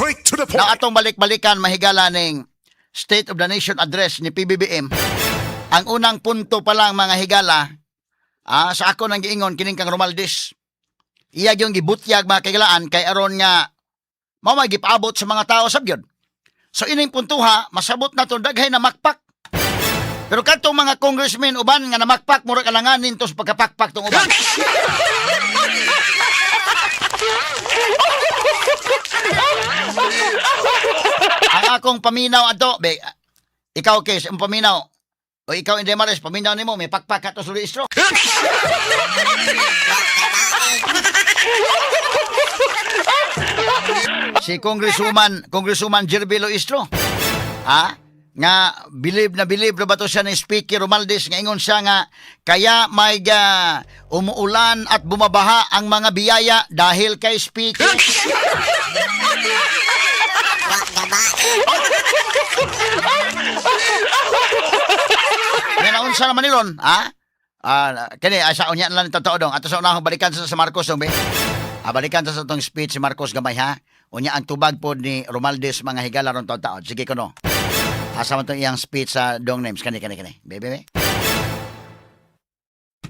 Straight to the point. Na atong balik-balikan, mahigala, ning State of the Nation Address ni PBBM. Ang unang punto pa lang, mga higala, sa ako nang giingon kining kang Romualdez. Iya yung gibutyag, mga kahigalaan, kay aron nga mao may gipaabot sa mga tao sab gyud. So ining puntuha, masabot na to daghay na makpak. Pero kadtong mga congressmen uban nga namakpak, murag alanganin to sa pagkapakpak tong uban. Ang akong paminaw adto, be, ikaw kes, ang paminaw. O ikaw, Inday Maris, paminaw nimo, may pakpak ka to sa rehistro. Si Congresswoman Jerby Luistro. Ha? Nga believe na believe na ba to siya ni Speaker Romualdez nga ingon siya nga kaya may umuulan at bumabaha ang mga biyaya dahil kay Speaker. Nga naunsa naman ni ron, ha? Kini ay sa unya na lang totoo dong. Ato sa unahong balikan sa Marcos dong be. Balikan sa tong speech si Marcos gamay ha. Unya ang tubag pod ni Romualdez, mga higala, ron taon. Sige kuno. Asa man tong iyang speech sa dong names kani kani kani. Be be be.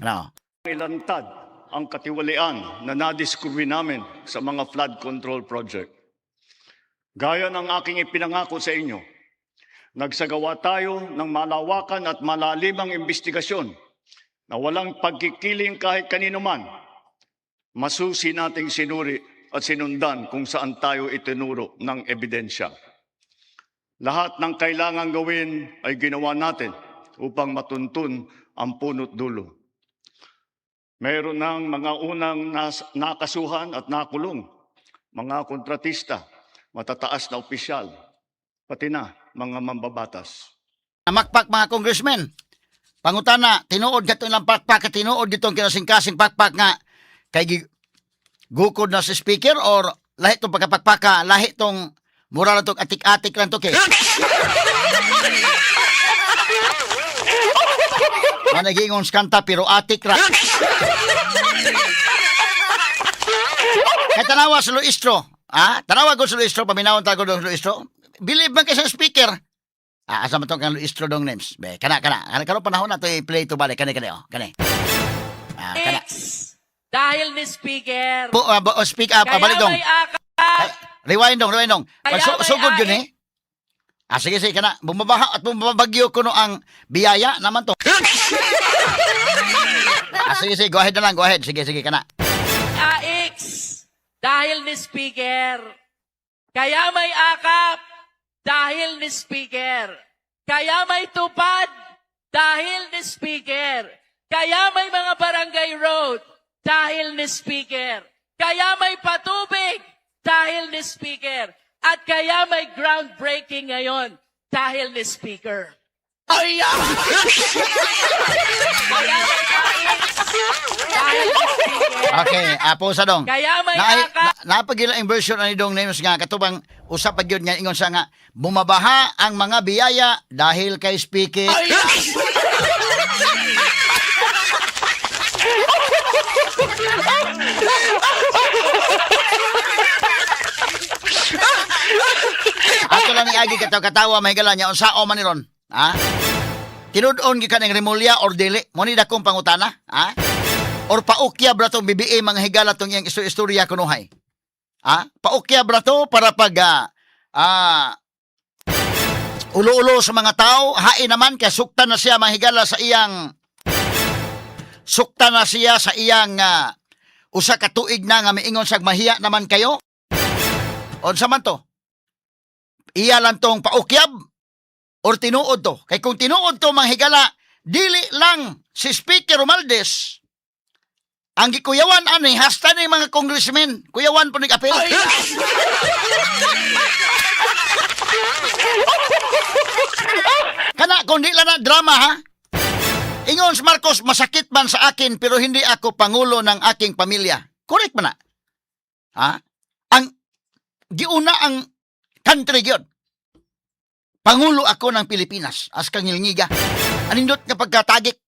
Ano? Ilantad ang katiwalian na nadiskubre namin sa mga flood control project. Gaya ng aking ipinangako sa inyo, nagsagawa tayo ng malawakan at malalimang investigasyon na walang pagkikiling kahit kanino man. Masusi nating sinuri at sinundan kung saan tayo itinuro ng ebidensya. Lahat ng kailangan gawin ay ginawa natin upang matuntun ang punot dulo. Meron ng mga unang nakasuhan at nakulong, mga kontratista, matataas na opisyal, pati na mga mambabatas. Namakpak mga congressmen. Pangutana, tinuod kato ilang pakpak at tinuod ditong kinasingkasing pakpak nga kay gukod na si speaker or lahi tong pagkapakpaka, lahi tong mura lang tong atik-atik lang to kay. Managingon skanta pero atik ra. Kay tanawa sa Luistro, ha? Tanawa ko sa Luistro, paminawon ta ko sa Luistro. Believe man kay sa speaker. Asa man tong kang Luistro dong names? Be, kana kana. Kana karon panahon na to i-play to balik kani kani oh, kani. Kana. X dahil ni Speaker. Bu, oh, speak up, Kaya balik dong. may akap. Rewind dong, rewind dong. Kaya Pag may sugod yun ai- eh. Sige, sige, kana. Bumabaha at bumabagyo kuno ang biyaya naman to. Sige, sige, go ahead na lang, go ahead. Sige, sige, kana. AX dahil ni Speaker. Kaya may akap dahil ni Speaker. Kaya may tupad dahil ni Speaker. Kaya may mga barangay road dahil ni Speaker. Kaya may patubig dahil ni Speaker. At kaya may groundbreaking ngayon dahil ni Speaker. Ay! Kaya may AX dahil ni Speaker. Okay, apo sa dong. Kaya may Na, akap. napagila ang version ani dong names nga katubang usap pa gyud nga ingon siya nga bumabaha ang mga biyaya dahil kay speaker. Ato lang ni Agi katawa katawa mahigala niya unsa o man ni ron. Ha? Tinud-on gikan ang Remulla or dili? Mo ni dakong pangutana, ha? Or paukya bra tong BBA, mga higala, tong iyang istorya kunuhay. Ha? Paukya bra to para pag ulo-ulo sa mga tao, hain naman kay sukta na siya, mga higala, sa iyang sukta na siya sa iyang usa ka tuig na nga miingon sag mahiya naman kayo. Unsa man to? Iya lang tong paukyab or tinuod to? Kay kung tinuod to, mga higala, dili lang si Speaker Romualdez ang gikuyawan ani, hasta ni mga congressmen kuyawan po ni apel. Kana kung di lang na drama ha. Ingon si Marcos, masakit man sa akin pero hindi ako pangulo ng aking pamilya. Correct man na. Ha? Ang giuna ang country gyud. Pangulo ako ng Pilipinas as kangilngiga. Anindot nga pagkatagik.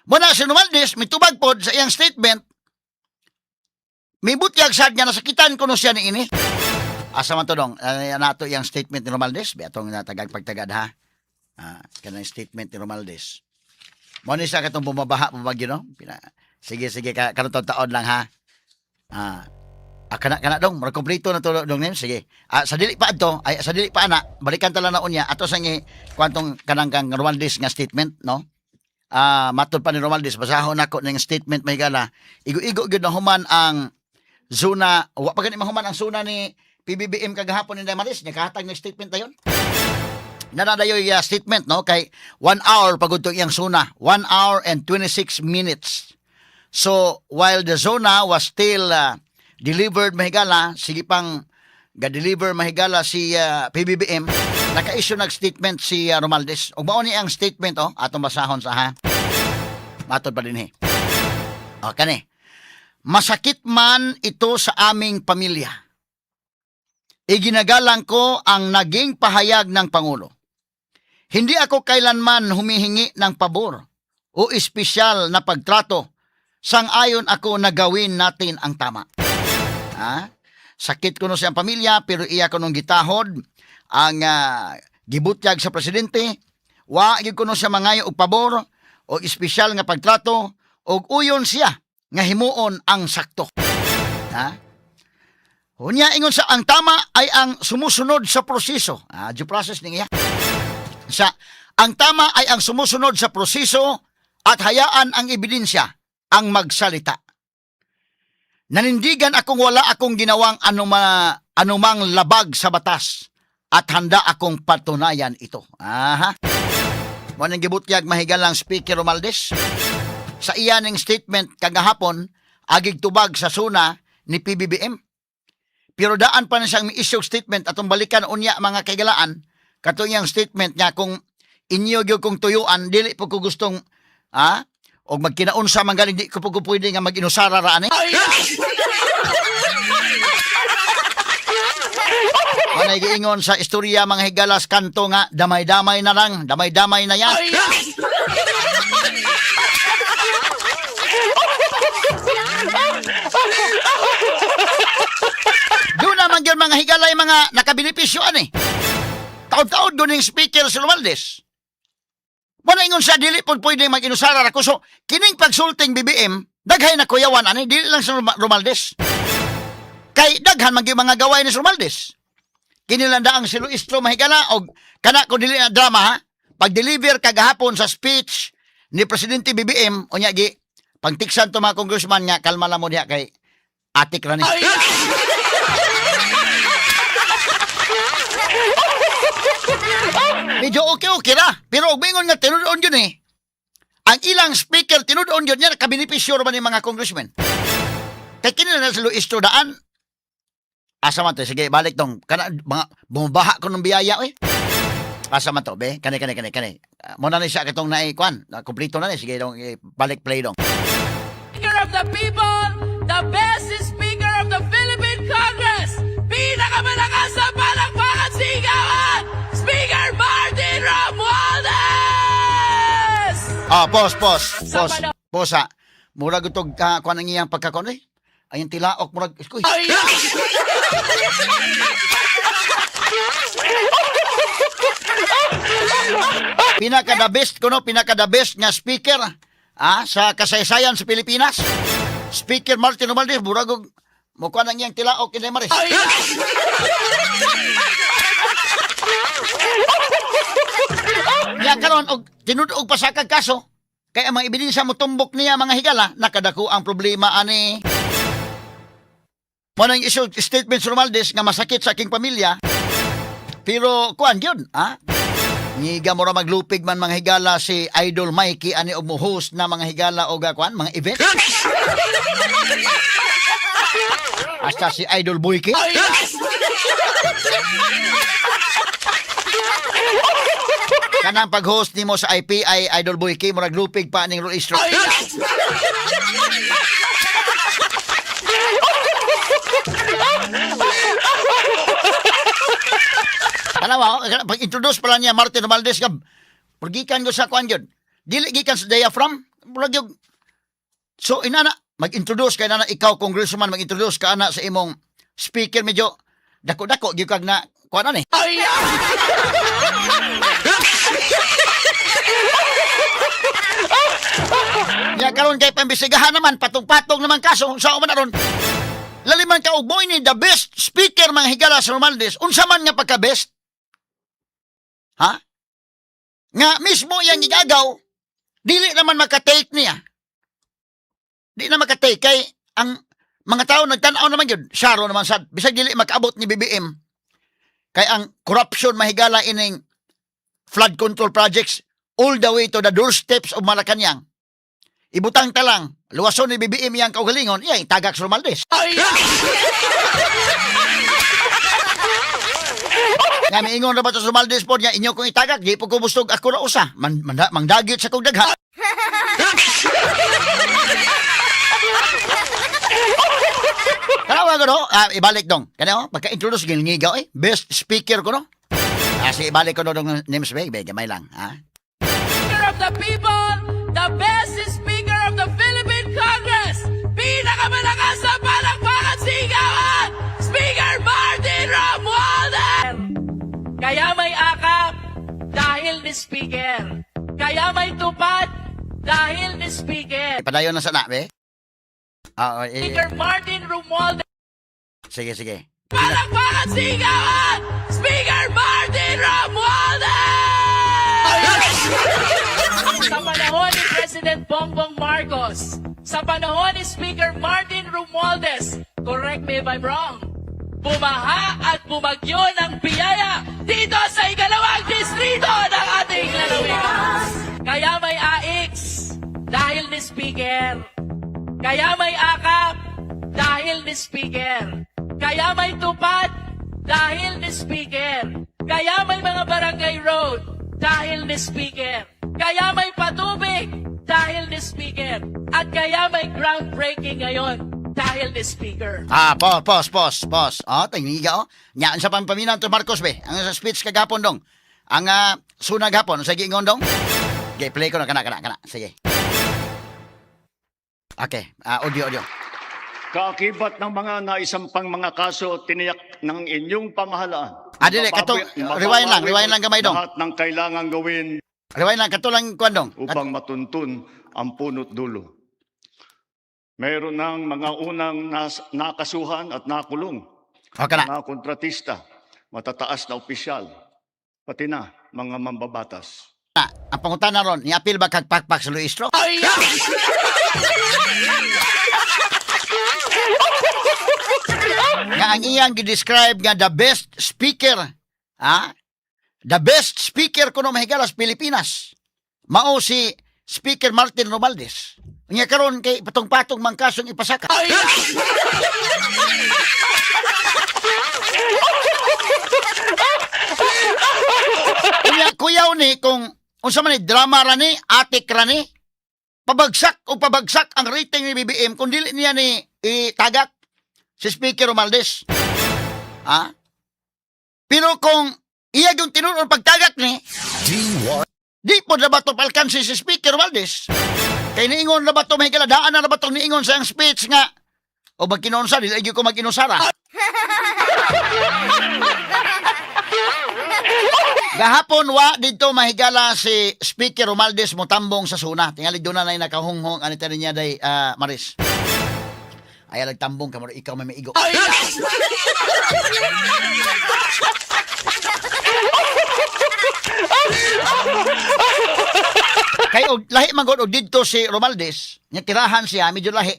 Muna si Romualdez, mitubag pod sa iyang statement, mibutyag sad nga nasakitan kuno siya ni ini. Asa man to, dong? Nato iyang statement ni Romualdez? Bi atong natagag pagtagad ha. Ah, kanang statement ni Romualdez. Mo ni siya katong bumabaha bumagyo, no? Sige, sige, ka karon taon lang ha. Ah, kana kana dong, murag kompleto na to, dong, nem. Sige. Ah, sa dili pa adto, ay sa dili pa ana, balikan ta lang na unya ato sa ngi kwantong kanang kang Romualdez nga statement, no? Ah, matod pa ni Romualdez, basahon nako ning statement, may gala. Igo-igo gyud na human ang SONA, wa pa gani mahuman ang SONA ni PBBM kagahapon ni Damaris, nakahatag ng statement tayon. Nanadayoy statement, no, kay 1 hour pagud tong iyang SONA, 1 hour and 26 minutes. So while the SONA was still delivered, mahigala, sige pang ga-deliver, mahigala, si PBBM, naka-issue nag statement si Romualdez. Ug mao ni ang statement, oh, atong basahon sa ha. Matod pa dinhi. O kani. "Masakit man ito sa aming pamilya. Iginagalang ko ang naging pahayag ng Pangulo. Hindi ako kailanman humihingi ng pabor o espesyal na pagtrato. Sang-ayon ako na gawin natin ang tama." Ha? Sakit kuno siyang pamilya pero iya kunong gitahod ang gibutyag sa presidente. Wa gyud kuno siya mangayo og pabor o espesyal nga pagtrato og uyon siya nga himuon ang sakto. Ha? Unya ingon sa ang tama ay ang sumusunod sa proseso. Ah, due process ni iya. Sa ang tama ay ang sumusunod sa proseso at hayaan ang ebidensya ang magsalita. Nanindigan akong wala akong ginawang anumang labag sa batas at handa akong patunayan ito. Aha. Mo nang gibutyag, mahigalang, Speaker Romualdez. Sa iya ning statement kagahapon, agig tubag sa SONA ni PBBM. Pero daan pa na siyang issue statement, atong balikan unya, mga kaigalaan, katong iyang statement niya kung inyo gyud kong tuyuan, dili po ko gustong og magkinaunsa man galing, di ko po ko pwede nga mag-inusara ra ani. Manay giingon sa istorya, mga higalas, kanto nga damay-damay na lang, damay-damay na yan. Doon naman yun, mga higalay, mga nakabenepisyo ani. Taod-taod doon yung speaker si Romualdez. Muna ingon sa dili po pwede mag-inusara ra ko. So, kining pagsulting BBM, daghay na kuyawan ani, dili lang sa Romualdez. Kay daghan man gyud mga gaway ni Romualdez. Kinilanda ang si Luistro, mahigala, og kana ko dili na drama ha. Pag-deliver kagahapon sa speech ni Presidente BBM, unya gi pangtiksan to mga congressman nga kalma lang mo diha kay atik ra ni. Medyo okay-okay ra. Pero og mingon nga tinud-on yun eh. Ang ilang speaker tinud-on yun niya, kabenepisyo ra man ni mga congressman. Kay kini na si Luistro daan. Asa man to? Sige, balik tong. Kana, mga, bumabaha ko ng biyaya, eh. Asa man to, be? Kani, kani, kani, kani. Muna ni siya katong naay, kwan. Kompleto na ni. Sige, dong, eh, balik play dong. Speaker of the people, the best speaker of the Philippine Congress, pinakamalakas na palakpakan sigawan, Speaker Martin Romualdez! Ah, pause, pause, Sa pause. Pause, ha. Murag itong kwan ang iyang pagkakon, eh. Ay, yung tilaok, murag, uy. Pinaka the best kuno, pinaka the best nga speaker sa kasaysayan sa Pilipinas. Speaker Martin Romualdez, murag og mukha nang iyang tilaok, Inday Maris. Ya karon og tinud-og pa sa kag kaso kay ang mga ebidensya mo tumbok niya, mga higala, nakadako ang problema ani. Mo nang issue statement sa Romualdez nga masakit sa aking pamilya. Pero kuan gyud, ha? Ngiga mo ra maglupig man, mga higala, si Idol Mikey ani og mo-host na, mga higala, og kuan mga event. Hasta si Idol Boyke. Kanang pag-host nimo sa IP ay Idol Boyke, murag lupig pa ning Luistro. Tanawa, oh, pag-introduce pala niya Martin Romualdez gab. Gikan ko sa kuan gyud. Dili gikan sa diaphragm, murag yung. So inana, mag-introduce kay nana, ikaw congressman, mag-introduce ka ana sa imong speaker, medyo Dako-dako gyud kag na kuan ani. Ay! Nya karon kay pambisigahan naman, patong-patong naman kaso unsa man aron. Laliman ka og ni the best speaker mga higala sa Romualdez. Unsa man nga pagka best? Ha? Nga mismo iyang gigagaw, dili naman makatake niya. Di na makatake kay ang mga tao nagtan-aw naman gyud, syaro naman sad bisag dili makaabot ni BBM. Kay ang corruption mahigala ining flood control projects all the way to the doorsteps of Malacanang. Ibutang ta lang, luwason ni BBM iyang kaugalingon, iya itagak sa Romualdez. Ay! Nga miingon ra ba to sa Romualdez po niya, inyo kong itagak, di po ko bustog ako ra usa. Man, man, mangdagit sa kong dagha. Kanawa ko no, ibalik dong. Kani oh, pagka-introduce gilngigaw eh, best speaker ko no. Sige, ibalik ko no dong names be, be, gamay lang, ha. Speaker of the people, the best speaker of the Philippine Congress, pinakamalakas sa palakpakan sigawan, Speaker Martin Romualdez! Kaya may akap dahil ni Speaker. Kaya may tupad dahil ni Speaker. Padayon na sana, be. Eh, Speaker Martin Romualdez, sige, sige. palakpakan sigawan, Speaker Martin Romualdez! Sa panahon ni President Bongbong Marcos, sa panahon ni Speaker Martin Romualdez, correct me if I'm wrong, bumaha at bumagyo ng biyaya dito sa ikalawang distrito ng ating lalawigan. Kaya may AX dahil ni Speaker. Kaya may akap dahil ni Speaker. Kaya may tupad dahil ni Speaker. Kaya may mga barangay road dahil ni Speaker. Kaya may patubig dahil ni Speaker. At kaya may groundbreaking ngayon dahil ni Speaker. Pause, pause, pause, pause. Oh, tingiga oh. Nya sa pampaminang to Marcos be. Ang sa speech kagapon dong. Ang sunag hapon sa giingon dong. Okay, play ko na kana kana kana. Sige. Okay, audio audio. Kaakibat ng mga naisampang mga kaso, tiniyak ng inyong pamahalaan. Dili, rewind lang, rewind lang gamay dong. Lahat ng kailangan gawin Rewind lang kato lang kuan dong. upang matuntun ang punot dulo. Mayroon ng mga unang nakasuhan at nakulong, Okay na. mga kontratista, matataas na opisyal, pati na mga mambabatas. Na, ang pangutana ron, ni-appeal ba kag pakpak sa Luistro? Ay! Nga ang iyang gi-describe nga the best speaker, ha? The best speaker kuno mahigala sa Pilipinas. Mao si Speaker Martin Romualdez. Nya karon kay patong-patong man kasong ipasaka. Ay! Unya kuyaw ni kung unsa man ni drama ra ni, atik ra ni, pabagsak o pabagsak ang rating ni BBM kung dili niya ni itagak si Speaker Romualdez. Ha? Pero kung iya yung tinuod pagtagak ni, di po na ba ito palkansi si Speaker Romualdez? Kay niingon na ba ito, may daan na ba itong niingon sa iyang speech nga, o magkinonsa, dili ko magkinonsara. Gahapon wa didto mahigala si Speaker Romualdez motambong sa suna. Tingali doon na nakahunghong anita niya day Maris. Ay nagtambong ka mo ikaw may maigo. Ay! Kay og lahi man gud og didto si Romualdez, nya tirahan siya medyo lahi.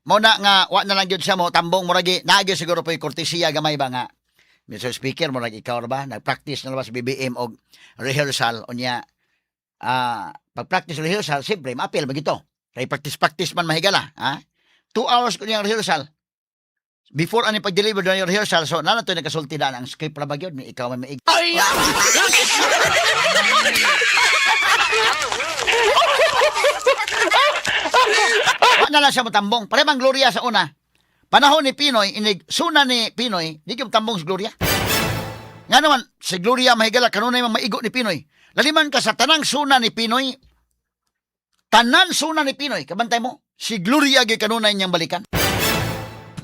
Mo na nga wa na lang gyud siya mo tambong murag naagi siguro po'y kortesiya gamay ba nga. Mr. Speaker, murag ikaw ra ba nag-practice na ra ba sa BBM og rehearsal unya pag-practice rehearsal siyempre maapil man gito. Kay practice practice man mahigala, ha? 2 hours ko niyang rehearsal. Before ani pag-deliver na yung rehearsal, so na to nakasulti na ang script ra ba gyud ni ikaw may maig. Ay! Wa na lang siya motambong. Pare mang Gloria sa una. Panahon ni Pinoy, inig suna ni Pinoy, di yung tambong si Gloria. Nga naman, si Gloria mahigala, kanunay mang maigo ni Pinoy. Laliman ka sa tanang suna ni Pinoy, tanan suna ni Pinoy, kabantay mo, si Gloria gyud kanunay niyang balikan.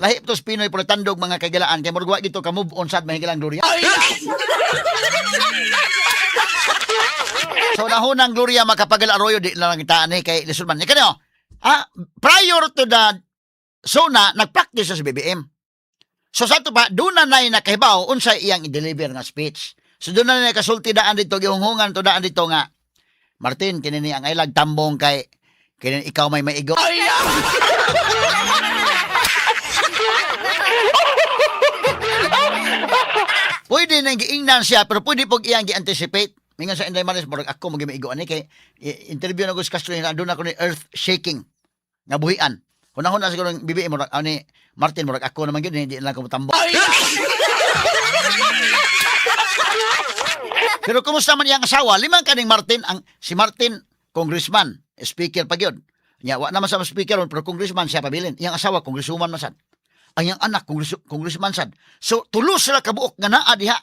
Lahi to si PNoy politandog, mga kahigalaan, kay murag wa gito ka move on sad, mahigalang Gloria. So nahunang Gloria Macapagal Arroyo, di lang kita ani kay lisod man. Kani prior to the SONA, nagpractice siya sa BBM. So sa ato pa, doon na na'y nakahibaw unsa iyang i-deliver nga speech. So doon na na'y kasulti daan dito, gihunghungan to daan dito nga, "Martin, kini ni ang ilag tambong kay kini ikaw may maigo." Pwede nang giingnan siya pero pwede pog iyang gi-anticipate. Mingon sa Inday Maris, murag ako magi maigo ani kay interview na ko sa Castro na doon ako ni earth shaking nga buhian. Hunahuna siguro ang BBM, murag ani Martin, murag ako naman gyud, hindi lang ko tambok. Pero kumusta man iyang asawa? Limang kaning Martin, ang si Martin congressman, speaker pa gyud. Nya wa naman sa speaker pero congressman siya pabilin. Iyang asawa congresswoman man sad. Ang iyang anak congressman sad. So tulo sila kabuok nga naa diha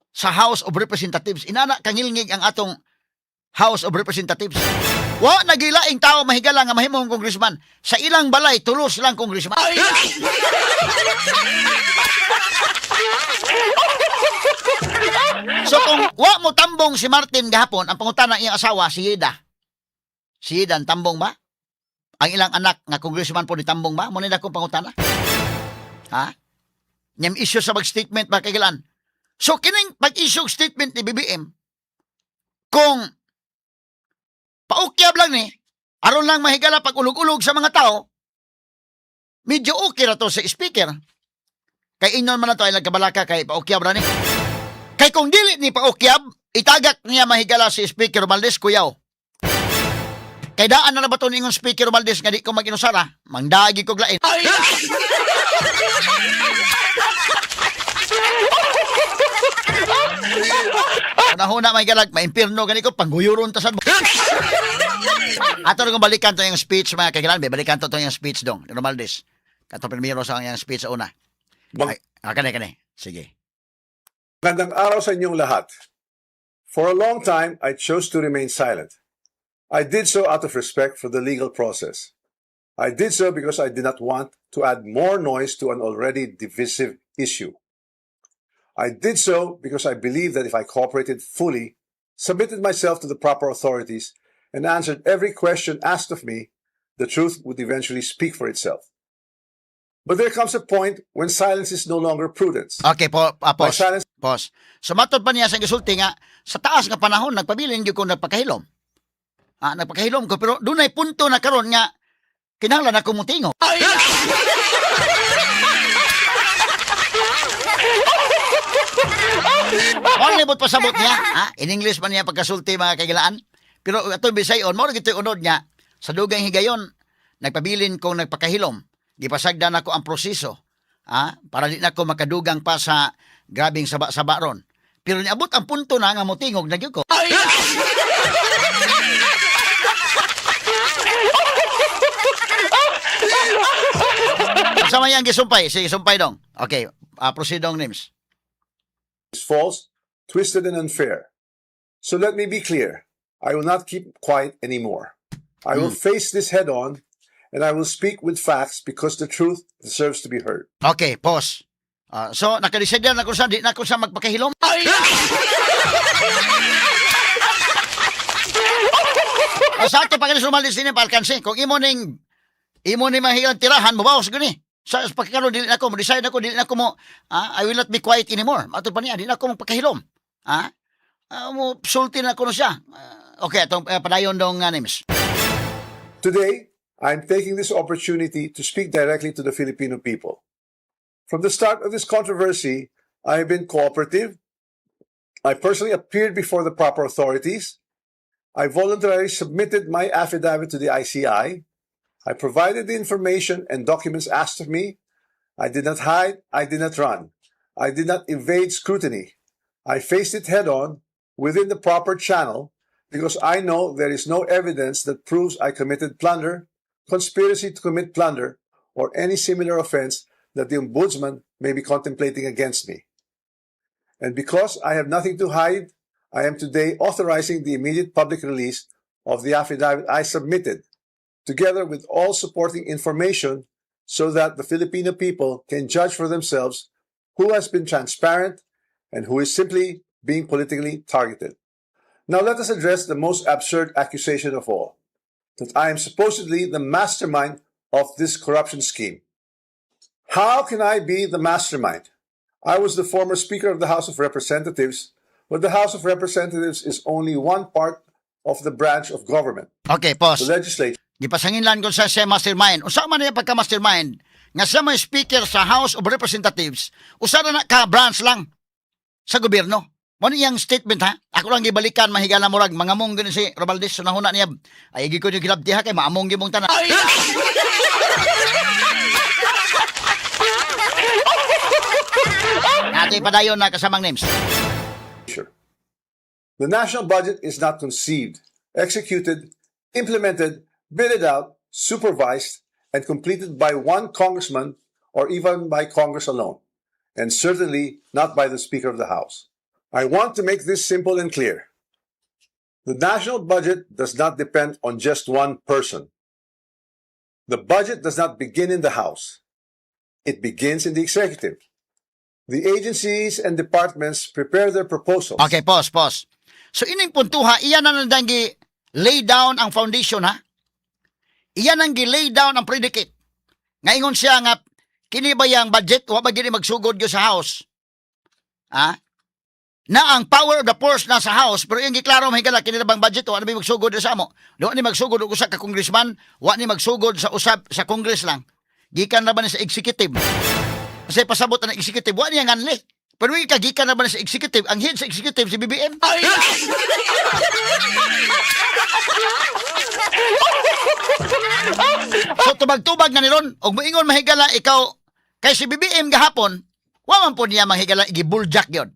sa House of Representatives. Inana kangilngig ang atong House of Representatives. Wa nagilaing tao, mahigala, nga mahimong congressman. Sa ilang balay tulo silang congressman. So kung wa mo tambong si Martin gahapon, ang pangutana iyang asawa si Yeda. Si Yeda ang tambong ba? Ang ilang anak nga congressman po ni tambong ba? Mo ni akong pangutana. Ha? Nyam issue sa mag-statement ba kagilan? So kining pag-issue og statement ni BBM, kung paukyab lang ni aron lang, mahigala, pag ulog-ulog sa mga tao, medyo okay ra to sa speaker. Kay inon man na to ay nagkabalaka kay paukyab ra ni. Kay kung dili ni paukyab, itagak niya, mahigala, si Speaker Romualdez, kuyaw. Kay daan na na ba to ningon Speaker Romualdez nga di ko mag-inusara, mangdagi ko lain. Unahuna may galag, maimpirno gani ko, pangguyuron ta sad mo. Ato na kung balikan to yung speech, mga kagilan, balikan to yung speech dong, ni Romualdez. Kato primero sa iyang speech sa una. Ay, kani, kani. Sige. Magandang araw sa inyong lahat. For a long time, I chose to remain silent. I did so out of respect for the legal process. I did so because I did not want to add more noise to an already divisive issue. I did so because I believed that if I cooperated fully, submitted myself to the proper authorities, and answered every question asked of me, the truth would eventually speak for itself. But there comes a point when silence is no longer prudence. Okay po, My pause. silence Pause. So matod pa niya sa gisulti nga sa taas nga panahon nagpabilin gyud ko nagpakahilom. Nagpakahilom ko pero dunay punto na karon nga kinahanglan ako mutingog. Mao libot pasabot niya, ha? In English man niya pagkasulti, mga kagilaan. Pero ato Bisayon, mao ra gito'y unod niya sa dugang higayon nagpabilin kong nagpakahilom. Gipasagdan ako ang proseso, para di na ko makadugang pa sa grabing saba-saba ron. Pero niabot ang punto na nga motingog na gyud ko. Sa may ang gisumpay, sige, sumpay dong. Okay, proceed dong names. Is false, twisted, and unfair. So let me be clear. I will not keep quiet anymore. I will face this head on, and I will speak with facts because the truth deserves to be heard. Okay, pause. So, nakadecide na ko sa, di na ko sa magpakahilom. Sa ato pa kanis din palkansi. Kung imo ning mahilang tirahan, mabawas gani. Sa pagkakaroon, dili na ko, mo decide ako, dili na ko mo, I will not be quiet anymore. Ato pa niya, di na ako magpakahilom. Mo sulti na ko no siya. Okay, atong padayon dong names. Today, I am taking this opportunity to speak directly to the Filipino people. From the start of this controversy, I have been cooperative. I personally appeared before the proper authorities. I voluntarily submitted my affidavit to the ICI. I provided the information and documents asked of me. I did not hide. I did not run. I did not evade scrutiny. I faced it head on within the proper channel because I know there is no evidence that proves I committed plunder, conspiracy to commit plunder, or any similar offense that the Ombudsman may be contemplating against me. And because I have nothing to hide, I am today authorizing the immediate public release of the affidavit I submitted, together with all supporting information, so that the Filipino people can judge for themselves who has been transparent and who is simply being politically targeted. Now let us address the most absurd accusation of all, that I am supposedly the mastermind of this corruption scheme. How can I be the mastermind? I was the former Speaker of the House of Representatives, but the House of Representatives is only one part of the branch of government, Okay, pause. the legislature. Gipasanginlan ko sa siya mastermind. Usa man niya pagka mastermind nga siya may speaker sa House of Representatives, usa na na ka branch lang sa gobyerno. Mo ni iyang statement, ha. Ako lang gibalikan, mahigala, murag mangamong gani si Romualdez sa nahuna niya. Ay gi ko yung gilabti ha kay maamong gimong tanan. Atoy padayon na kasamang names. The national budget is not conceived, executed, implemented, bidded out, supervised, and completed by one congressman or even by Congress alone, and certainly not by the Speaker of the House. I want to make this simple and clear. The national budget does not depend on just one person. The budget does not begin in the House. It begins in the executive. The agencies and departments prepare their proposals. Okay, pause, pause. So ining puntuha, iyan na nandang gi lay down ang foundation, ha. Iyan ang gi-lay down ang predicate. Nga ingon siya nga kini ba yang budget wa ba gini magsugod gyud sa House? Ha? Na ang power of the purse na sa House, pero yung giklaro, mahigala, kini na bang budget wa na magsugod sa amo. Wa ni magsugod og usa ka congressman, wa ni magsugod sa usab sa Congress lang. Gikan na ba ni sa executive? Kasi pasabot ang executive, wa niya nganli. Pero yung kagikan na ba ni sa executive, ang head sa executive si BBM. So tubag-tubag na ni ron, og moingon, mahigala, ikaw kay si BBM gahapon, wa man po niya, mahigala, gibuljak yon.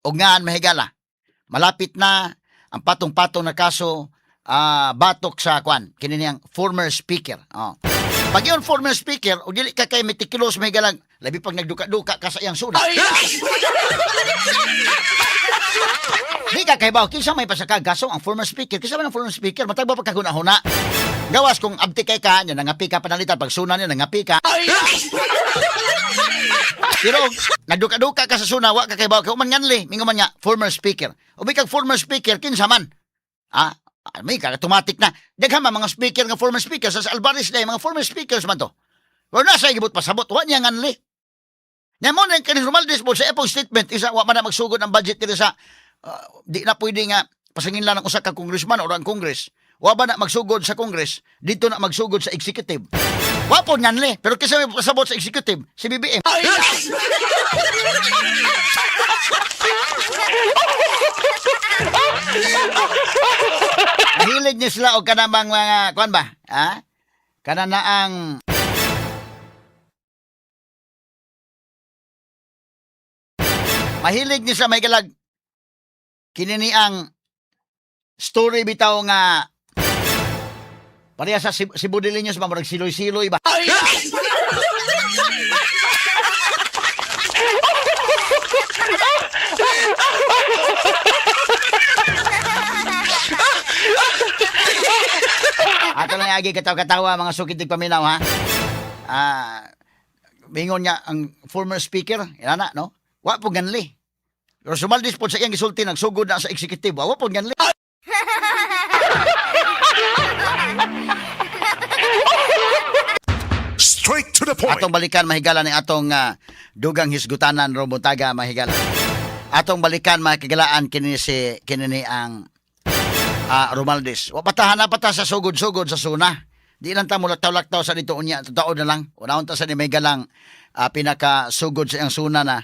Og ngaan, mahigala, malapit na ang patong-patong na kaso batok sa kwan kini niyang former speaker. Oh. Pag yun former speaker, o dili ka kay meticulous, mahigala, labi pag nagduka-duka ka sa iyang suna. Di ka kay kinsa may pasakag kaso ang former speaker? Kinsa man ang former speaker? Matag ba pagkahuna-huna? Gawas kung abti kay ka, nya nangapi ka panalitan pag suna niya nangapi ka. Pero nagduka-duka ka sa suna, wa ka kay kay man nganli, mingo man nga former speaker. O kag former speaker kinsa man? Ah, may ka automatic na. Daghan man mga speaker nga former speaker sa Alvarez na mga former speakers man to. Pero nasa gibot pasabot, wa niya nganli. Nya mo na kani Romualdez po sa epong statement isa wa man na magsugod ang budget diri sa di na pwede nga pasangin lang ng usa ka congressman or ang Congress. Wa ba na magsugod sa Congress, dito na magsugod sa executive. Wa po nganli, pero kasi may pasabot sa executive, si BBM. Mahilig niyo sila og kanamang mga kuan ba? Ha? Kana na ang mahilig niyo sa may galag kini ni ang story bitaw nga pareha sa Cebu de Liños ba, murag siloy-siloy ba? Ato lang agi katawa-katawa, mga sukid paminaw, ha. Mingon nga ang former speaker, inana no. Wa po ganli. Pero sumaldis po sa iyang gisulti nagsugod na sa executive. Wa po ganli. Straight to the point. Atong balikan, mahigala, ni atong dugang hisgutanan ro buntaga, mahigala. Atong balikan, mga kagalaan, kini si kini ni ang Romualdez. Wa pa ta pa ta sa sugod-sugod sa suna. Di lang ta mulaktaw-laktaw sa dito unya, totoo na lang. Unahon ta sa ni mahigalang pinakasugod sa iyang suna na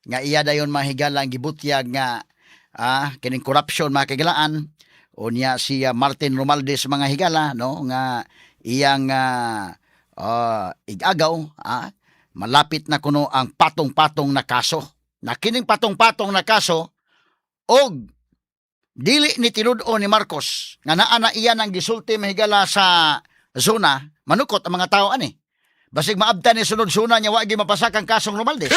nga iya dayon, mahigala, ang gibutyag nga kining corruption, mga kagalaan, unya si Martin Romualdez, mga higala, no, nga iyang igagaw malapit na kuno ang patong-patong na kaso na kining patong-patong na kaso og dili ni tinud-on ni Marcos nga naa na iya nang gisulti, mahigala, sa zona, manukot ang mga tao ani, basig maabtan ni sunod suna niya wa gyud mapasak ang kasong Romualdez.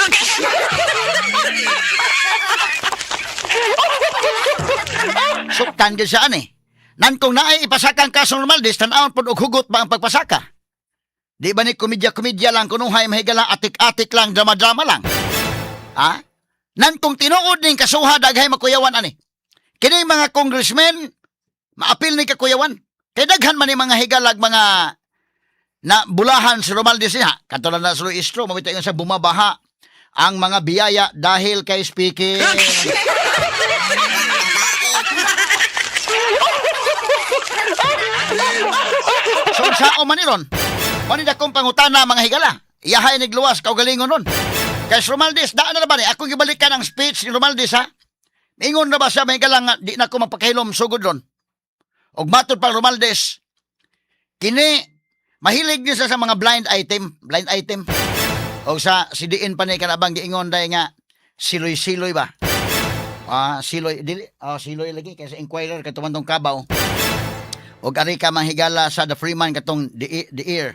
Suktan gyud siya ani. Nan kung naay ipasaka ang kasong Romualdez, tan-awon pod og hugot ba ang pagpasaka. Di ba ni komedya-komedya lang kunuhay, mahigala, atik-atik lang, drama-drama lang? Ha? Nan kung tinuod ning kasuha, daghay makuyawan ani. Kini mga congressmen, maapil ni kakuyawan. Kay daghan man ni mga higalag mga na bulahan si Romualdez niya. Katulad na sa Luistro, mawita yung sa bumabaha ang mga biyaya dahil kay speaker. So sao man ni ron? Mani dakong pangutana, mga higala. Iyahay nigluwas kaugalingon nun. Kay si Romualdez, daan na ba ni? Ako gibalikan ang speech ni Romualdez, ha? Ingon na ba siya, mga higala, nga di na ko mapakahilom sugod ron? Og matod pa Romualdez, kini mahilig niya siya sa mga blind item, blind item. O sa sidiin pa ni kanabang giingon dai nga siloy-siloy ba? Ah, siloy dili, ah, siloy lagi kay sa Inquirer katong tong kabaw. Og ari ka manghigala sa The Freeman katong the ear.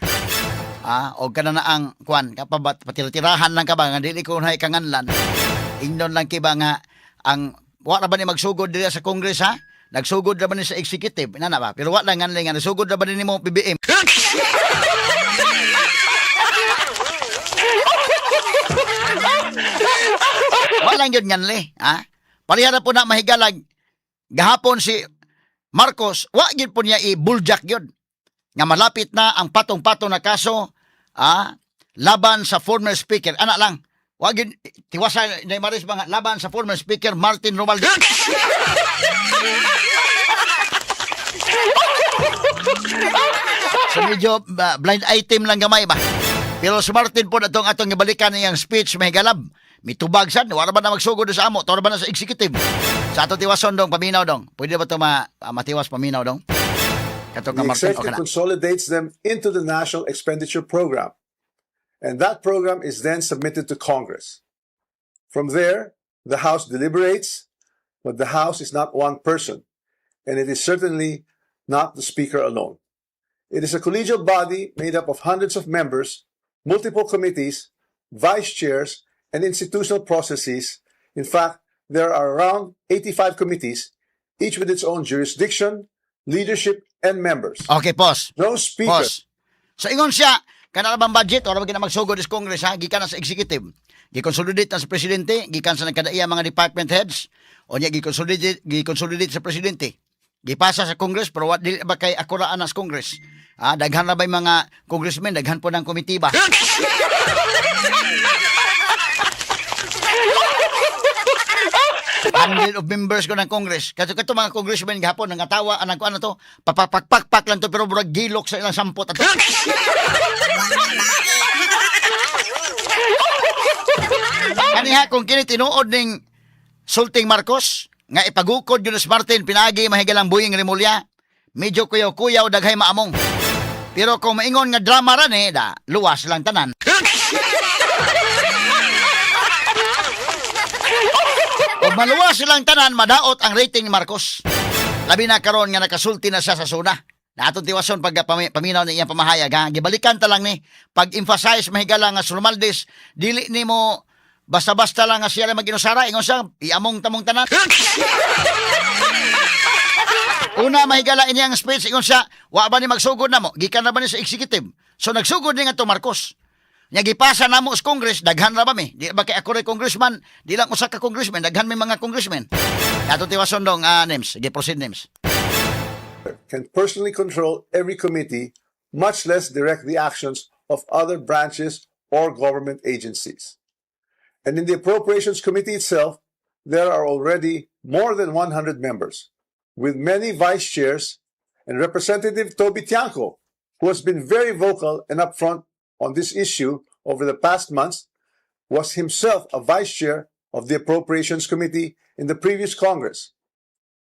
Ah, og kana na ang kwan kapabat patira-tirahan lang ka ba nga dili ko hay kanganlan. Ingnon lang kiba nga ang wa ra ba ni magsugod diri sa Congress, ha? Nagsugod ra ba ni sa executive inana ba? Pero wa lang nganli nga nasugod ra ba ni nimo BBM? Wa lang yun nganli, ha? Pareha ra po na, mahigalag, gahapon si Marcos, wa gyud po niya i-buljak yun nga malapit na ang patong-patong na kaso, ah, laban sa former speaker. Ana lang. Wa gyud tiwasa na Maris ba nga laban sa former speaker Martin Romualdez. So medyo blind item lang gamay ba. Pero si Martin po na itong atong ibalikan niyang speech, may galab. Mitubag sad, wala ba na magsugod sa amo, toro ba na sa executive. Sa ato tiwason dong, paminaw dong. Pwede ba ito matiwas paminaw dong? Kato The ka Martin, okay executive na. Consolidates them into the National Expenditure Program. And that program is then submitted to Congress. From there, the House deliberates, but the House is not one person, and it is certainly not the Speaker alone. It is a collegial body made up of hundreds of members, multiple committees, vice chairs, and institutional processes. In fact, there are around 85 committees, each with its own jurisdiction, leadership, and members. Okay, pause. No speaker Pause. So ingon siya, kana bang budget ora ba gina magsugod is Congress, ha, gikan na sa executive. Giconsolidate na sa presidente, gikan sa nagkadaiya mga department heads, o niya giconsolidate sa presidente. Gipasa sa Congress pero what dili ba kay akuraan na sa Congress? Ah, daghan na ba yung mga congressmen, daghan po ng komite ba? Hundred of members ko ng Congress. Kato kato mga congressmen gahapon nangatawa anang kuan na to, papapakpakpak lang to pero murag gilok sa ilang sampot ato. Kaniha kung kini tinuod ning Sulting Marcos nga ipagukod yun si Martin pinagi mahigalang buying Remulla, medyo kuyaw-kuyaw, daghay maamong. Pero kung maingon nga drama ra ni da, luwas lang tanan. Kung maluwas silang tanan, madaot ang rating ni Marcos. Labi na karon nga nakasulti na siya sa suna. Na atong tiwason pag paminaw ni iyang pamahayag, ha. Gibalikan ta lang ni pag-emphasize, mahigala, nga si Romualdez dili nimo basta-basta lang nga siya lang mag-inusara, ingon siya iamong tamong tanan. Una, mahigala, ini ang speech, ingon siya wa ba ni magsugod namo, gikan na ba ni sa executive. So nagsugod ni nga to Marcos. Nya gipasa namo sa Congress, daghan ra ba mi? Di ba kay ako ray congressman, di lang usa ka congressman, daghan may mga congressman. Ato tiwason dong, names. Sige, proceed, names. Can personally control every committee, much less direct the actions of other branches or government agencies. And in the Appropriations Committee itself, there are already more than 100 members, with many vice chairs and Representative Toby Tiangco, who has been very vocal and upfront on this issue over the past months, was himself a vice chair of the Appropriations Committee in the previous Congress.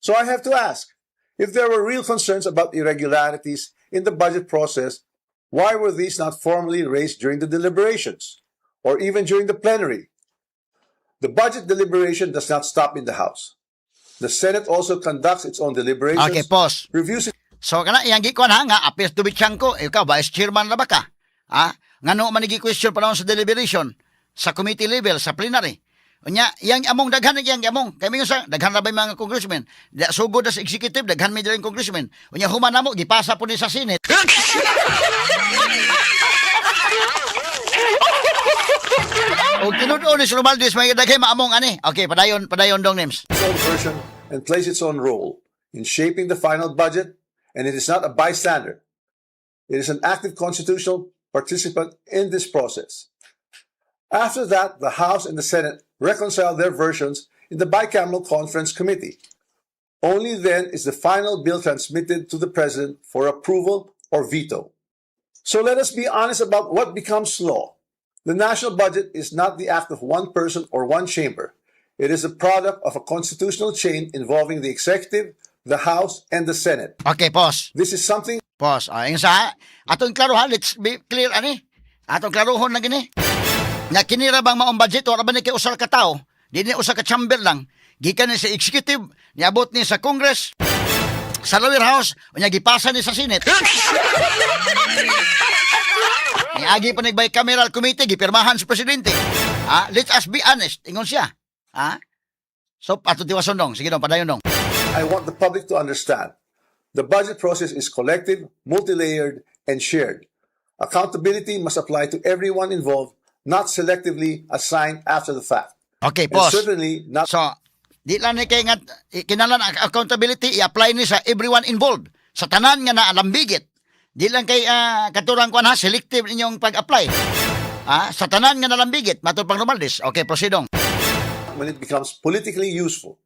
So I have to ask, if there were real concerns about irregularities in the budget process, why were these not formally raised during the deliberations or even during the plenary? The budget deliberation does not stop in the House. The Senate also conducts its own deliberations, Okay, pause. Reviews So kana iyang gikuan, ha, nga appears to be Tiangco, ikaw vice chairman ra ba ka? Ha? Ngano man gi question panahon sa deliberation sa committee level, sa plenary? Unya iyang among daghan iyang among kay mingon sa daghan ra ba yung mga congressmen? Da sugod na sa executive, daghan may diri congressmen. Unya human namo gipasa po ni sa Senate. O tinud-on ni si Romualdez may daghay maamong ani. Okay, padayon, padayon dong, Nims. Own version and plays its own role in shaping the final budget, and it is not a bystander. It is an active constitutional participant in this process. After that, the House and the Senate reconcile their versions in the Bicameral Conference Committee. Only then is the final bill transmitted to the President for approval or veto. So let us be honest about what becomes law. The national budget is not the act of one person or one chamber. It is a product of a constitutional chain involving the executive, the House, and the Senate. Okay, pause. This is something Pause. Ah, yung sa atong klaro ha, let's be clear ani. Atong klarohon na gini. Nga kini ra bang maong budget ora ba ni kay usa ka tawo? Di ni usa ka chamber lang. Gikan ni sa executive, niabot ni sa Congress, sa lower house, unya gipasa ni sa Senate. Niagi pa ni bicameral committee, gipirmahan sa presidente. Ah, let us be honest, ingon siya. Ah? So, ato tiwason dong. Sige dong, padayon dong. I want the public to understand. The budget process is collective, multi-layered, and shared. Accountability must apply to everyone involved, not selectively assigned after the fact. Okay, And pause. certainly not So, di lang ni kay nga kinahanglan ang accountability i-apply ni sa everyone involved. Sa tanan nga naalambigit. Di lang kay katurang kuan ha, selective inyong pag-apply. Ah, sa tanan nga nalambigit, matod pang Romualdez. Okay, proceed dong. When it becomes politically useful.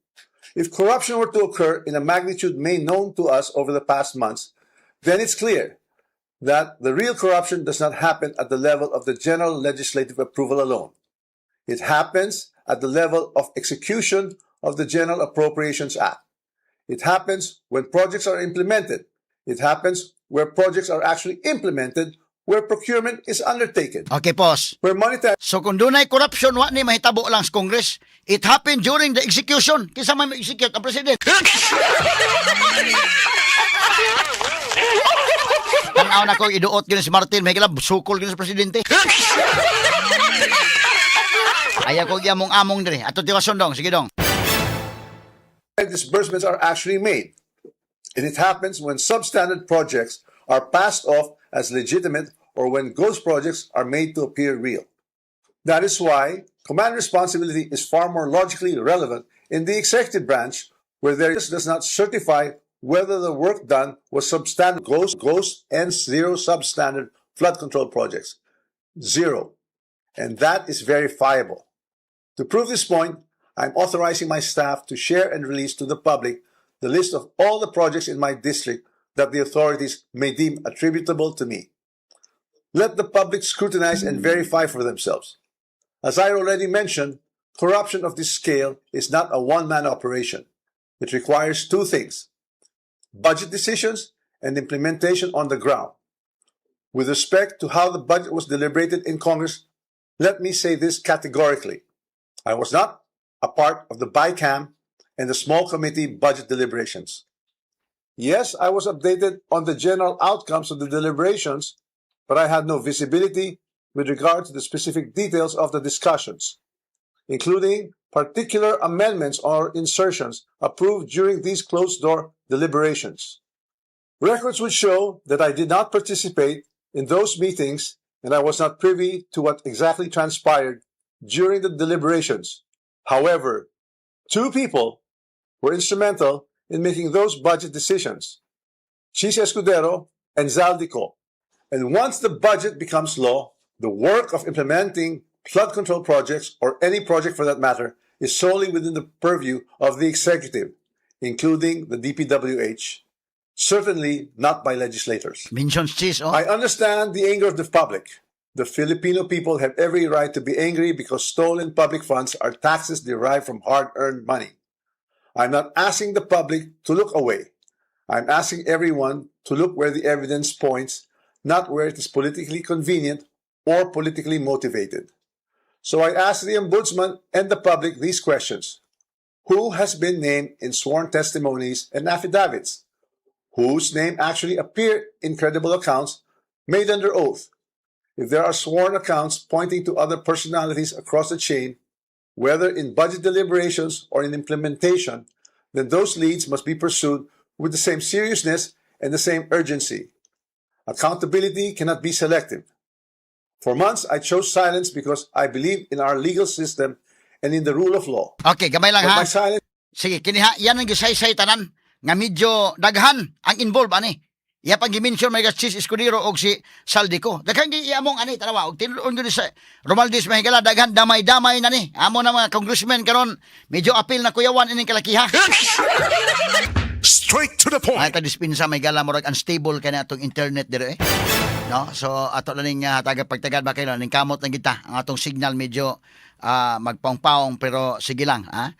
If corruption were to occur in a magnitude made known to us over the past months, then it's clear that the real corruption does not happen at the level of the general legislative approval alone. It happens at the level of execution of the General Appropriations Act. It happens when projects are implemented. It happens where projects are actually implemented, where procurement is undertaken, Okay, pause. Where monetary So kung dunay corruption, wa ni mahitabo lang sa Congress. It happened during the execution. Kinsa may execute? Ang president. Tanaw na ko iduot gyud si Martin, may kilab sukol gyud sa presidente. Ayaw ko among among diri. Ato tiwason dong, sige dong. Disbursements are actually made. And it happens when substandard projects are passed off as legitimate or when ghost projects are made to appear real. That is why command responsibility is far more logically relevant in the executive branch, where there does not certify whether the work done was substandard, ghost, and zero substandard flood control projects. Zero. And that is verifiable. To prove this point, I'm authorizing my staff to share and release to the public the list of all the projects in my district that the authorities may deem attributable to me. Let the public scrutinize and verify for themselves. As I already mentioned, corruption of this scale is not a one man operation. It requires two things: budget decisions and implementation on the ground. With respect to how the budget was deliberated in Congress, let me say this categorically. I was not a part of the BICAM and the small committee budget deliberations. Yes, I was updated on the general outcomes of the deliberations, but I had no visibility with regard to the specific details of the discussions, including particular amendments or insertions approved during these closed door deliberations. Records would show that I did not participate in those meetings and I was not privy to what exactly transpired during the deliberations. However, two people were instrumental in making those budget decisions: Chiz Escudero and Zaldy Co. And once the budget becomes law, the work of implementing flood control projects, or any project for that matter, is solely within the purview of the executive, including the DPWH, certainly not by legislators. Mentions Chiz, oh. I understand the anger of the public. The Filipino people have every right to be angry because stolen public funds are taxes derived from hard earned money. I'm not asking the public to look away. I'm asking everyone to look where the evidence points, not where it is politically convenient or politically motivated. So I ask the Ombudsman and the public these questions. Who has been named in sworn testimonies and affidavits? Whose name actually appear in credible accounts made under oath? If there are sworn accounts pointing to other personalities across the chain, whether in budget deliberations or in implementation, then those leads must be pursued with the same seriousness and the same urgency. Accountability cannot be selective. For months, I chose silence because I believe in our legal system and in the rule of law. Okay, gamay lang But ha. my silence Sige, kini ha, yan ang gisaysay tanan nga medyo daghan ang involved ani. Iya pang gi-mention may Chiz Escudero og si Zaldy Co. Daghan gi among ani tanawa og tinuod gyud sa Romualdez, mga higala, daghan damay-damay na ni. Amo na mga congressmen karon medyo apil na kuyawan ining kalakiha. Straight to the Ay point. ta dispensa, may gala, murag unstable kay na atong internet dire eh. No? So ato lang ning taga pagtagad ba kayo ning kamot lang kita ang atong signal, medyo magpaong-paong, pero sige lang ha.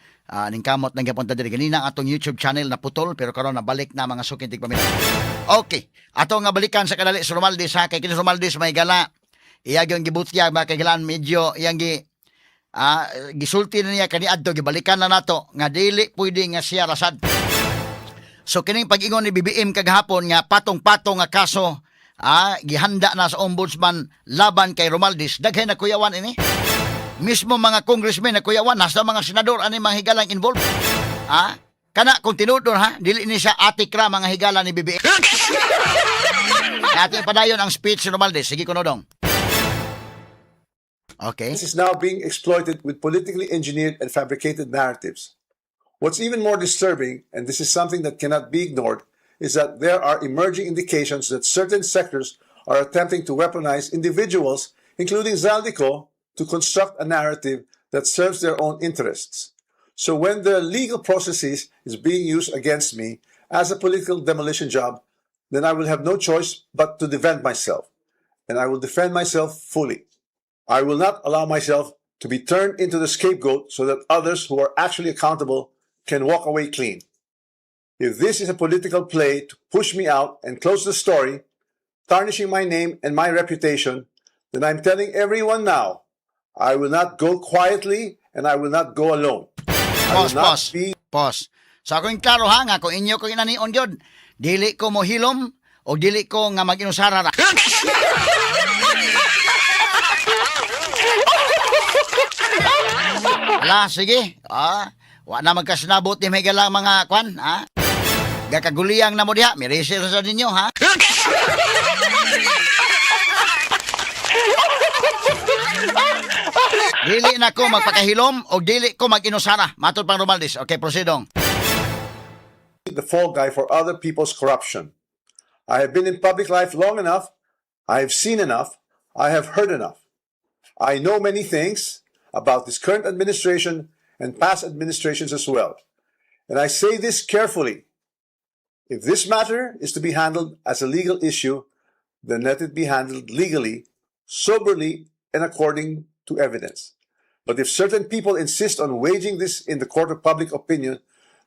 Ning kamot lang gyapon ta dire. Ganina ang atong YouTube channel na putol, pero karon nabalik na, mga suking tigpaminaw. Okay. Ato nga balikan sa kadali sa Romualdez ha, kay kini Romualdez, may gala, iya gyud gibutyag, mga kailan medyo iyang gisulti na niya kaniadto, gibalikan na nato nga dili pwede nga siya rasad. So kining pag-ingon ni BBM kagahapon nga patong-patong nga kaso gihanda na sa ombudsman laban kay Romualdez, daghay na kuyawan ini. Mismo mga congressmen na kuyawan, hasta mga senador ani mga higalang involved. Kana kung tinuod ha, dili ni siya atik ra, mga higala, ni BBM. Ating padayon ang speech ni Romualdez. Sige kuno dong. Okay. is now being exploited with politically engineered and fabricated narratives. What's even more disturbing, and this is something that cannot be ignored, is that there are emerging indications that certain sectors are attempting to weaponize individuals, including Zaldy Co, to construct a narrative that serves their own interests. So when the legal processes is being used against me as a political demolition job, then I will have no choice but to defend myself. And I will defend myself fully. I will not allow myself to be turned into the scapegoat so that others who are actually accountable can walk away clean. If this is a political play to push me out and close the story, tarnishing my name and my reputation, then I'm telling everyone now, I will not go quietly and I will not go alone. I will Pause, not pause. be Pause. So akong klaro ha, nga kung inyo ko inanion gyud, dili ko mohilom o dili ko nga mag-inusara ra. Ala, sige. Wa na magkasinabot ni may galang mga kwan, ha? Gakaguliyang na mo diha, mirisir sa ninyo, ha? Dili na ko magpakahilom o dili ko mag-inusara. Matod pang Romualdez. Okay, proceedong. The fall guy for other people's corruption. I have been in public life long enough. I have seen enough. I have heard enough. I know many things about this current administration and past administrations as well. And I say this carefully. If this matter is to be handled as a legal issue, then let it be handled legally, soberly, and according to evidence. But if certain people insist on waging this in the court of public opinion,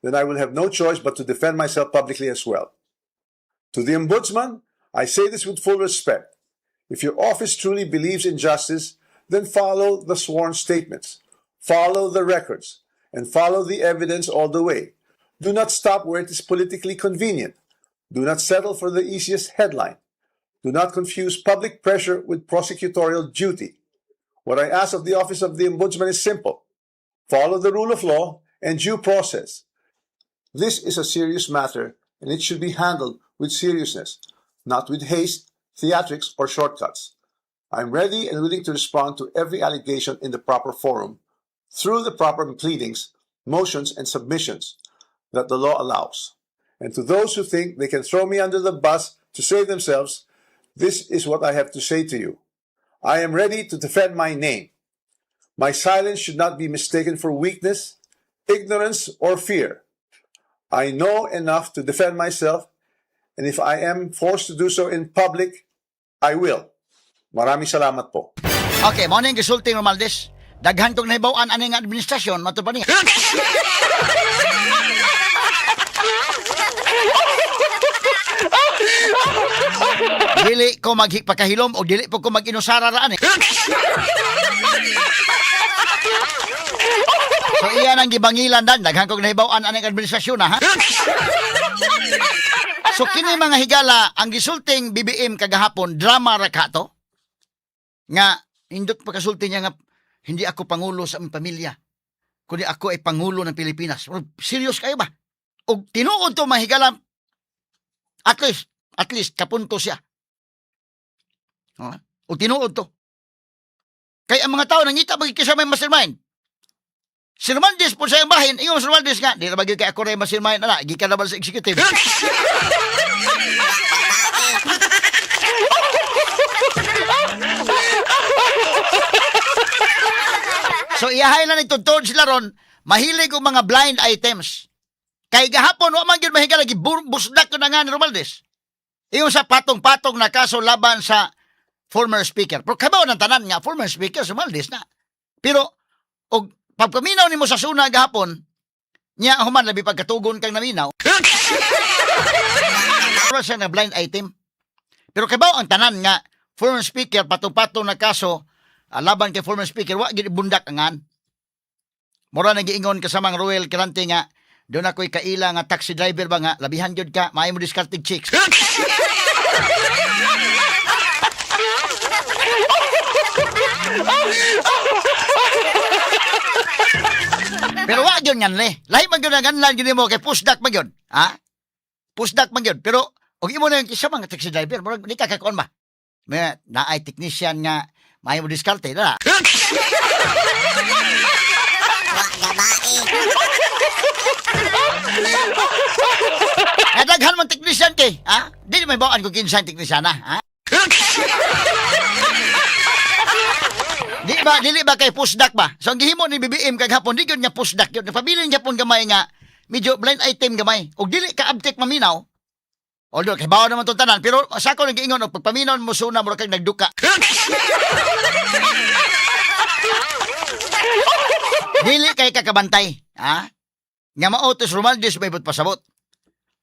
then I will have no choice but to defend myself publicly as well. To the Ombudsman, I say this with full respect. If your office truly believes in justice, then follow the sworn statements, follow the records, and follow the evidence all the way. Do not stop where it is politically convenient. Do not settle for the easiest headline. Do not confuse public pressure with prosecutorial duty. What I ask of the Office of the Ombudsman is simple: follow the rule of law and due process. This is a serious matter and it should be handled with seriousness, not with haste, theatrics, or shortcuts. I'm ready and willing to respond to every allegation in the proper forum, through the proper pleadings, motions, and submissions that the law allows. And to those who think they can throw me under the bus to save themselves, this is what I have to say to you. I am ready to defend my name. My silence should not be mistaken for weakness, ignorance, or fear. I know enough to defend myself, and if I am forced to do so in public, I will. Maraming salamat po. Okay, mao ning gisulti ni Romualdez. Daghan kong nahibaw-an ani nga administrasyon, matod pa niya. Dili ko maghipakahilom o dili po ko mag-inusara ra ani. So iyan ang gibangilan dan, daghan kong nahibaw-an ani nga administrasyon na ha. So kini, mga higala, ang gisulting BBM kagahapon, drama ra ka to nga indot pagkasulti niya nga hindi ako pangulo sa aming pamilya kundi ako ay pangulo ng Pilipinas. Well, serious kayo ba? Og tinuod to, mahigala, at least kapunto siya. Oh, og tinuod to. Kay ang mga tao nangita ba kinsa may mastermind. Si Romualdez po sa iyang bahin, ingon si Romualdez nga, di na ba gyud kay ako rin mastermind ana, gikan na ba sa executive. So iyahay na ni tudtod sila ron, mahilig og mga blind items. Kay gahapon wa man gyud mahigala gibusdak ko na nga ni Romualdez. Ingon sa patong-patong na kaso laban sa former speaker. Pero kabaw ng tanan nga former speaker si Romualdez na. Pero og pagpaminaw nimo sa suna gahapon, nya human labi pagkatugon kang naminaw. Pero siya na blind item. Pero kabaw ang tanan nga former speaker, patong-patong na kaso laban kay former speaker, wa gid bundak angan. Mura nang giingon kasamang Roel Quirante nga doon ako'y kaila nga taxi driver ba nga labihan gyud ka, maayo mo diskarte chicks. Pero wa gyud nganle. Lahi man gyud ang nganlan gyud nimo kay pusdak man gyud. Ha? Pusdak man gyud. Pero og imo na yung isa mga taxi driver, murag di ka kakuan ba? May naay technician nga maayo mo diskarte na. Wa gabae. Nga daghan man technician kay, ha? Di may bawaan kung kinsa ang technician na, ha? Di ba, dili ba kay pusdak ba? So ang gihimo ni BBM kagahapon, di gyud nga pusdak yun. Pabilin gyapon gamay nga medyo blind item gamay. Og dili ka abtik maminaw. Although kay bawo naman tong tanan, pero sa ako nang giingon og pagpaminaw mo suna mura kag nagduka. Dili kay kakabantay, ha? Nga mao to si Romualdez may but pasabot.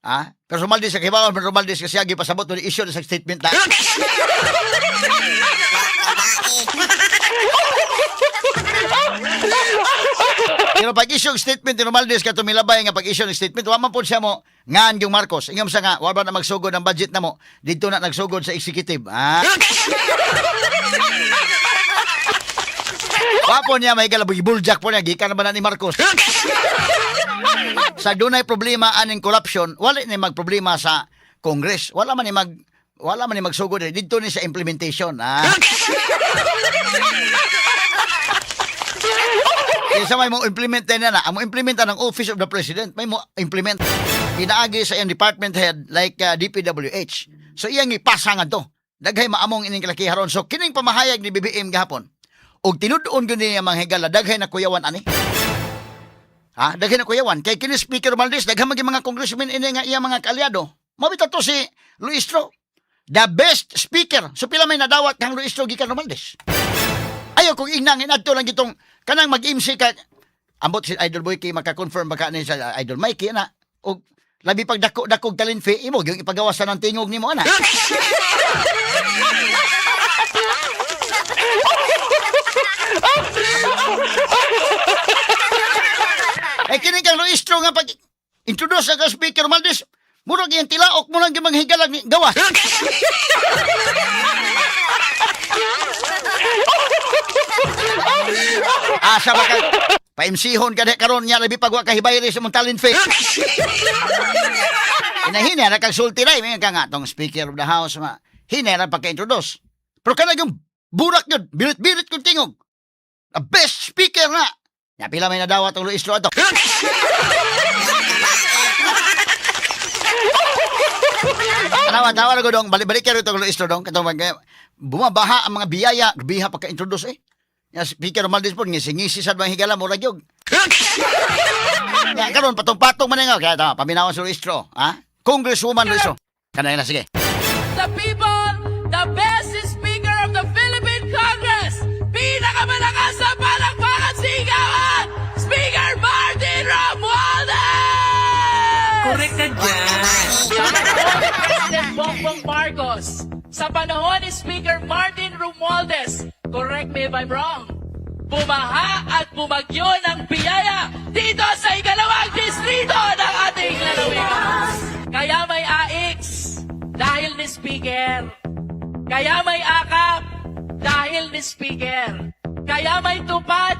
Ha? Pero Romualdez sa kibawan man Romualdez kasi agi pasabot no issue na sa statement na. Pero pag issue og statement ni Romualdez kato milabay nga pag issue ng statement, wa man pud siya mo ngaan yung Marcos. Ingam sa nga wa ba na magsugod ang budget na mo didto na nagsugod sa executive. Ha? Wa po niya may galabog buljak po niya gikan na ba na ni Marcos. Sa dunay problema aning corruption, wala ni magproblema sa Congress. Wala man ni magsugod eh. Didto ni sa implementation. Ah. Kaysa may mo implement na na, ang mo implement ng Office of the President, may mo implement pinaagi sa iyang department head like DPWH. So iyang ipasa nga to. Daghay maamong ining kalakiharon. So kining pamahayag ni BBM gahapon. Og tinud-on gyud niya mga higala, daghay na kuyawan ani. Ha? Daghan na kuyawan. Kay kini Speaker Romualdez, daghan maging mga congressmen ini nga iya mga kaalyado. Mabita to si Luistro. The best speaker. So pila may nadawat kang Luistro gikan Romualdez. Ayo kung inang inadto lang gitong kanang mag-MC ka, ambot si Idol Boy kay maka-confirm baka ni sa Idol Mikey na og labi pag dako dakog talent fee imo yung ipagawasan ng tingog nimo ana. Eh kini kang Luistro nga pag introduce sa ka Speaker Romualdez, murag iyang tilaok mo lang yung manghigalag ni gawas. Asa ba ka? Pa-MC-hon ka karon niya labi pag wa ka hibayri sa mong talent fee. Inahina na kang sulti na, may ka nga tong Speaker of the House ma. Hina ra pagka-introduce. Pero kana yung burak yun, birit-birit kong tingog. The best speaker na. Ya pila may nadawat ang Luistro ato. Tanawa, tawa na ko dong. Balik-balik kayo itong Luistro dong. Katong bumabaha ang mga biyaya. Biha pagka-introduce eh. Ya, Speaker Romualdez po, ngisi-ngisi sa mga higala, murag yun. Ya, karon patong-patong man nga. Kaya tama, paminawan si Luistro. Ha? Congresswoman Luistro. Kanay na, sige. The people, the best speaker of the Philippine Congress, pinakamalakas sa palakpakan sigawan, Speaker Martin Romualdez! Correct ka dyan. Sa panahon ni President Bongbong Marcos, sa panahon ni Speaker Martin Romualdez, correct me if I'm wrong, bumaha at bumagyo ng biyaya dito sa ikalawang distrito ng ating lalawigan. Kaya may AX dahil ni Speaker. Kaya may akap dahil ni Speaker. Kaya may tupad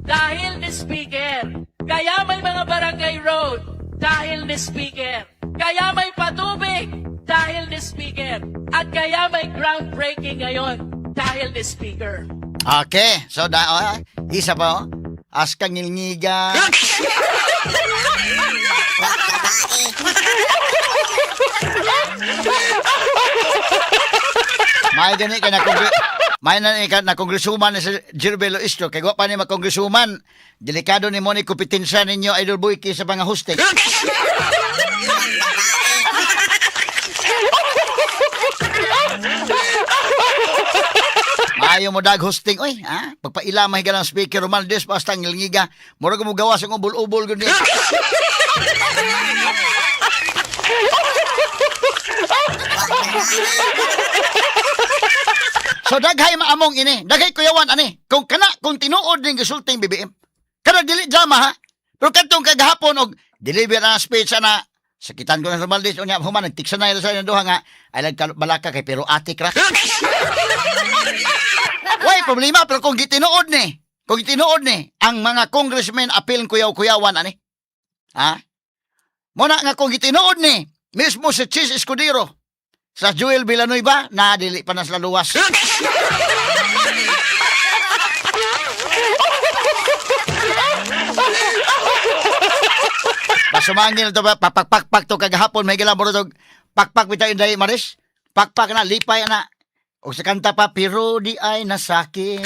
dahil ni Speaker. Kaya may mga barangay road dahil ni Speaker. Kaya may patubig dahil ni Speaker. At kaya may groundbreaking ngayon dahil ni Speaker. Okay, so da oh, isa pa oh. Aska ngilngiga. Wa gabae. May gani ka na kongre May na ni ka na kongresuman ni si Jirbelo Istro kay wa pa ni makongresuman. Delikado ni mo ni kompetensya ninyo, Idol Boyki, sa mga hosting. Maayo mo dag hosting oy, ha? Pagpaila mahigalang speaker Romaldes basta ngilngiga. Murag mo gawas ang ubol-ubol gud ni. So daghay maamong ini, daghay kuyawan ani. Kung kana kung tinuod ning gisulting BBM. Kana dili drama ha. Pero kadtong kagahapon og deliver ang speech ana sakitan ko na sa Romaldes unya human nagtiksa na sa ilang duha nga ay balaka kay pero atik ra. Way problema pero kung gitinuod ni ang mga congressmen apil kuyaw-kuyawan ani. Ha? Muna nga kung gitinuod ni mismo si Chis Escudero sa Joel Villanueva na dili pa na sila luwas. Pasumangil to ba papakpakpak to kagahapon may gilang to pakpak bitaw inday Maris. Pakpak na lipay na. Og sa kanta pa pero di ay nasakit.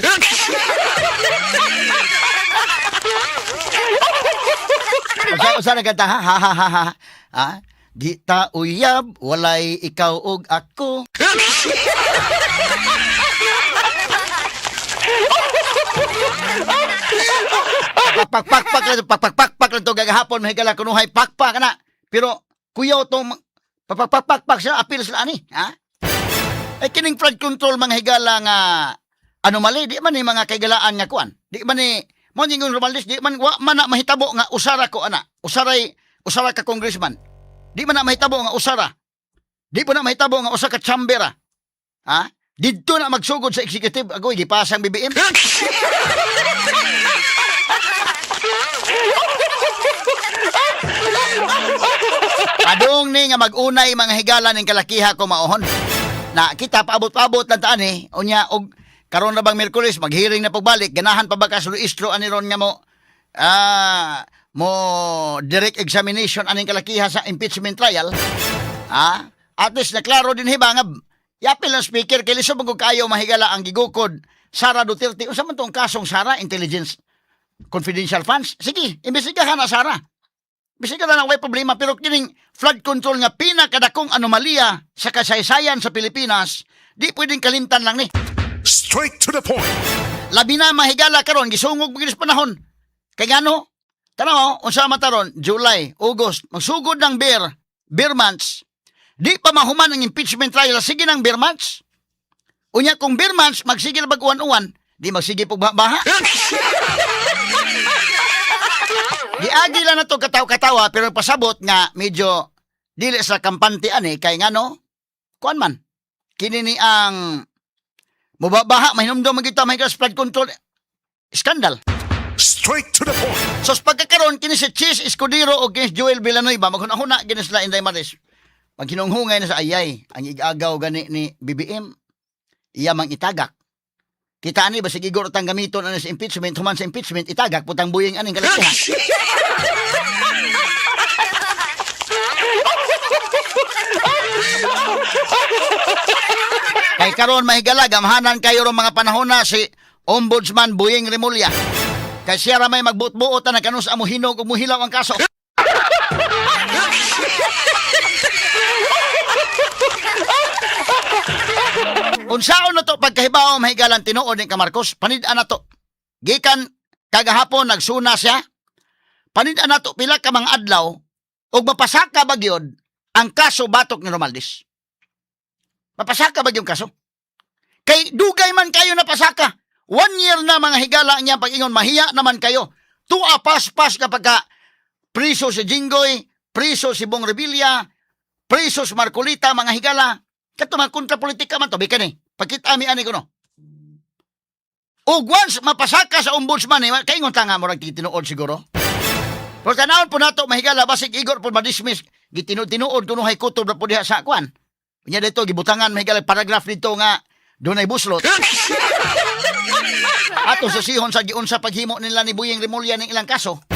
Usa usa na kanta ha ha ha ha ha. Ha? Di ta uyab walay ikaw ug ako. Pakpakpak lang to, pakpakpak lang to gagahapon mahigala kunuhay pakpak na. Pero kuyaw tong papakpakpak sila apil sila ani, ha? Ay kining flood control mga higala nga anomaly di man ni mga kaigalaan nga kuan. Di man ni mo ningon Romaldes di man wa man na mahitabo nga usara ko ana. Usaray usara ka congressman. Di man na mahitabo nga usara. Di pa na mahitabo nga usa ka chambera. Ha? Didto na magsugod sa executive agoy gipasang BBM. Padung ni nga mag-unay mga higala ning kalakiha ko maohon. Na kita paabot-paabot lang taan eh. Unya og karon na bang Miyerkules maghearing na pagbalik ganahan pa ba ka sa luistro ani ron nga mo mo direct examination aning kalakiha sa impeachment trial. Ah, at least naklaro din hiba nga yapil ang speaker kay lisod man gud kaayo mahigala ang gigukod Sara Duterte. Unsa man tong kasong Sara intelligence confidential funds? Sige, imbestigahan na Sara. Bisag na way problema pero kining flood control nga pinakadakong anomalya sa kasaysayan sa Pilipinas, di pwedeng kalimtan lang ni. Straight to the point. Labi na mahigala karon gisungog gyud sa panahon. Kay ngano? Tanaw, unsa man taron, July, August, magsugod ng ber months. Di pa mahuman ang impeachment trial sige ng ber months. Unya kung ber months magsige na bag uwan-uwan, di magsige pug baha. Giagi lang na to kataw-katawa pero pasabot nga medyo dili sa kampante ani kay ngano kuan man kini ni ang mubabaha mahinumdum man kita may flood control scandal. Straight to the point. So sa pagkakaroon kini si Chis Escudero o kini si Joel Villanueva maghuna-huna gini sila Inday Maris. Maghinunghungay na sa ayay ang igagaw gani ni BBM iya mang itagak. Kita ani ba sige igor tang gamiton ani sa impeachment human sa impeachment itagak putang buying aning kalakihan. Kay karon mahigala gamhanan kayo rong mga panahon na si Ombudsman Buying Remulla. Kay siya ra may magbuot-buot na kanus amo hinog ug muhilaw ang kaso. Unsaon na to pagkahibaw mahigalan tinuod ni ka Marcos, panid-an na to. Gikan kagahapon nagsuna siya. Panid-an na to pila ka mga adlaw ug mapasaka ba gyud ang kaso batok ni Romaldes. Mapasaka ba yung kaso? Kay dugay man kayo napasaka. One year na mga higala ang iyang pag-ingon, mahiya naman kayo. Tua pas-pas kapag ka priso si Jinggoy, priso si Bong Revilla, priso si Marcolita, mga higala. Kato mga kontrapolitika man to, bikan eh. Pagkita mi ani ko no. Ug once mapasaka sa ombudsman eh, kaingon ta nga murag tinuod siguro. Pero tanawon po nato mahigala basig igor po ma-dismiss gitinuod kunuhay kutob na po diha sa kwan. Unya dito gibutangan mahigala paragraph dito nga dunay buslot. Ato susihon sa giunsa paghimo nila ni Buying Remulla ning ilang kaso.